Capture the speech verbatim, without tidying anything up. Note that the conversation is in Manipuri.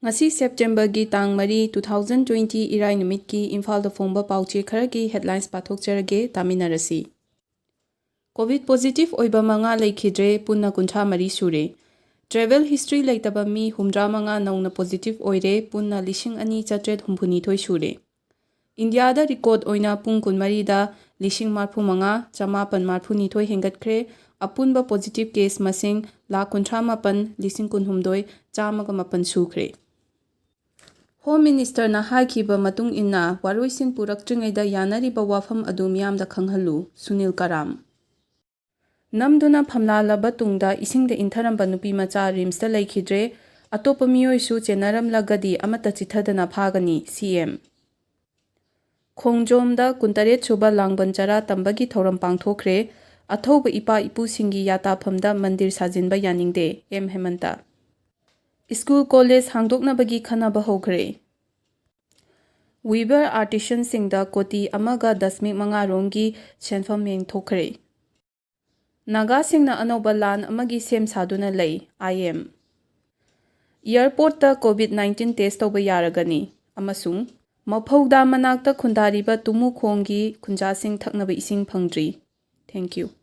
ꯉꯁꯤ ꯁꯦꯞꯇꯦꯝꯕꯔꯒꯤ ꯇꯥꯡ ꯃꯔꯤ, two thousand twenty, ꯏꯔꯥꯏ ꯅꯨꯃꯤꯠꯀꯤ ꯏꯝꯐꯥꯜꯗ ꯐꯣꯡꯕ ꯄꯥꯎꯆꯦ ꯈꯔꯒꯤ headlines ꯄꯥꯊꯣꯛꯆꯔꯒꯦ, ꯇꯥꯃꯤꯟꯅꯔꯁꯤ꯫ COVID positive ꯑꯣꯏꯕ ꯃꯉꯥ ꯂꯩꯈꯤꯗ꯭ꯔꯦ, ꯄꯨꯟꯅ ꯀꯨꯟꯊ꯭ꯔꯥ ꯃꯔꯤ ꯁꯨꯔꯦ꯫ Travel history ꯂꯩꯇꯕ ꯃꯤ ꯍꯨꯝꯗ꯭ꯔꯥ ꯃꯉꯥ ꯅꯧꯅ positive ꯑꯣꯏꯔꯦ, ꯄꯨꯟꯅ ꯂꯤꯁꯤꯡ ꯑꯅꯤ ꯆꯥꯇ꯭ꯔꯦꯠ ꯍꯨꯝꯐꯨ ꯅꯤꯊꯣꯏ ꯁꯨꯔꯦ꯫ ꯏꯟꯗꯤꯌꯥꯗ record ꯑꯣꯏꯅ ꯄꯨꯡ ꯀꯨꯟꯃꯔꯤꯗ ꯂꯤꯁꯤꯡ ꯃꯔꯤꯐꯨ ꯃꯉꯥ ꯆꯃꯥꯄꯟ ꯃꯔꯤꯐꯨ ꯅꯤꯊꯣꯏ ꯍꯦꯟꯒꯠꯈ꯭ꯔꯦ꯫ ꯑꯄꯨꯟꯕ positive case ꯃꯁꯤꯡ ꯂꯥꯈ ꯀꯨꯟꯊ꯭ꯔꯥ ꯃꯥꯄꯟ ꯂꯤꯁꯤꯡ ꯀꯨꯟꯍꯨꯝꯗꯣꯏ ꯆꯥꯝꯃꯒ ꯃꯥꯄꯟ ꯁꯨꯈ꯭ꯔꯦ꯫ Home Ministerꯅ ꯍꯥꯏꯈꯤꯕ ꯃꯇꯨꯡ ꯏꯟꯅ, ꯋꯥꯔꯣꯏꯁꯤꯟ ꯄꯨꯔꯛꯇ꯭ꯔꯤꯉꯩꯗ ꯌꯥꯅꯔꯤꯕ ꯋꯥꯐꯝ ꯑꯗꯨ ꯃꯤꯌꯥꯝꯗ ꯈꯪꯍꯜꯂꯨ, ꯁꯨꯅꯤꯜ ꯀꯔꯥꯝ꯫ ꯅꯝꯗꯨꯅ ꯐꯝꯂꯥꯜꯂꯕ ꯇꯨꯡꯗ ꯏꯁꯤꯡꯗ ꯏꯟꯊꯔꯝꯕ ꯅꯨꯄꯤ ꯃꯆꯥ RIMSꯇ ꯂꯩꯈꯤꯗ꯭ꯔꯦ, ꯑꯇꯣꯞꯄ ꯃꯤꯑꯣꯏꯁꯨ ꯆꯦꯟꯅꯔꯝꯂꯒꯗꯤ ꯑꯃꯠꯇ ꯆꯤꯠꯊꯗꯅ ꯐꯥꯒꯅꯤ, CM꯫ ꯈꯣꯡꯖꯣꯝꯗ ꯀꯨꯟꯇꯔꯦꯠ ꯁꯨꯕ ꯂꯥꯡꯕꯟ ꯆꯔꯥ ꯇꯝꯕꯒꯤ ꯊꯧꯔꯝ ꯄꯥꯡꯊꯣꯛꯈ꯭ꯔꯦ, ꯑꯊꯧꯕ ꯏꯄꯥ ꯏꯄꯨꯁꯤꯡꯒꯤ ꯌꯥꯇꯥꯐꯝꯗ ꯃꯟꯗꯤꯔ ꯁꯥꯖꯤꯟꯕ ꯌꯥꯅꯤꯡꯗꯦ, M ꯍꯦꯃꯟꯇ꯫ School college ꯍꯥꯡꯗꯣꯛꯅꯕꯒꯤ ꯈꯟꯅꯕ ꯍꯧꯈ꯭ꯔꯦ꯫ Weaver artisanꯁꯤꯡꯗ ꯀꯣꯇꯤ ꯑꯃꯒ ꯗꯁꯃꯤꯛ ꯃꯉꯥ ꯔꯣꯝꯒꯤ ꯁꯦꯟꯐꯝ ꯌꯦꯟꯊꯣꯛꯈ꯭ꯔꯦ꯫ ꯅꯥꯒꯥꯁꯤꯡꯅ ꯑꯅꯧꯕ ꯂꯥꯟ ꯑꯃꯒꯤ ꯁꯦꯝ ꯁꯥꯗꯨꯅ ꯂꯩ, IM꯫ Airportꯇ COVID nineteen test ꯇꯧꯕ ꯌꯥꯔꯒꯅꯤ ꯑꯃꯁꯨꯡ ꯃꯐꯧꯗꯥ ꯃꯅꯥꯛꯇ ꯈꯨꯟꯗꯥꯔꯤꯕ ꯇꯨꯃꯨ ꯈꯣꯡꯒꯤ ꯈꯨꯟꯖꯥꯁꯤꯡ ꯊꯛꯅꯕ ꯏꯁꯤꯡ ꯐꯪꯗ꯭ꯔꯤ꯫ Thank you꯫